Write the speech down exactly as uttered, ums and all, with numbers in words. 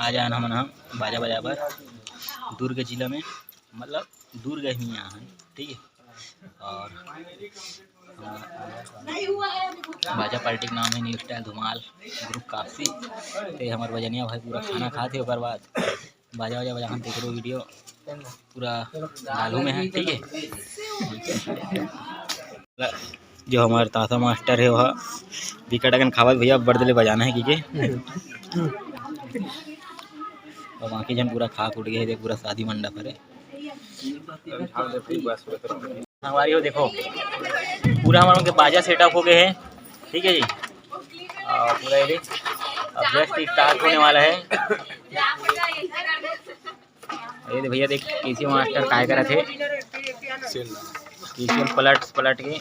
आज आन हमन ह बाजा बजाए बर दुर्ग जिला में, मतलब दुर्ग ही आन, ठीक है। और बाजा पार्टी के नाम है new style Dhumal group Kapsi. ते हमर बजनिया भाई पूरा खाना खात हे, ओकर बाद बाजा वाजा बजाहन, तेकरो वीडियो पूरा चालू में है, ठीक है। जो हमार ताता मास्टर है, वह बिकट अकन खावत भैया, बर्द ले बजाना है की के। और बाकी जन पूरा खा कूट गए, देख पूरा शादी मंडप हरे। संगवारी हो, देखो पूरा हमारे के बाजा सेटअप हो गए है, ठीक है जी। और पूरा ये देख, अब जस्ट स्टार्ट होने वाला है। ये दे भैया, देख केसी मास्टर काय करत हे, केसी पलट पलट के।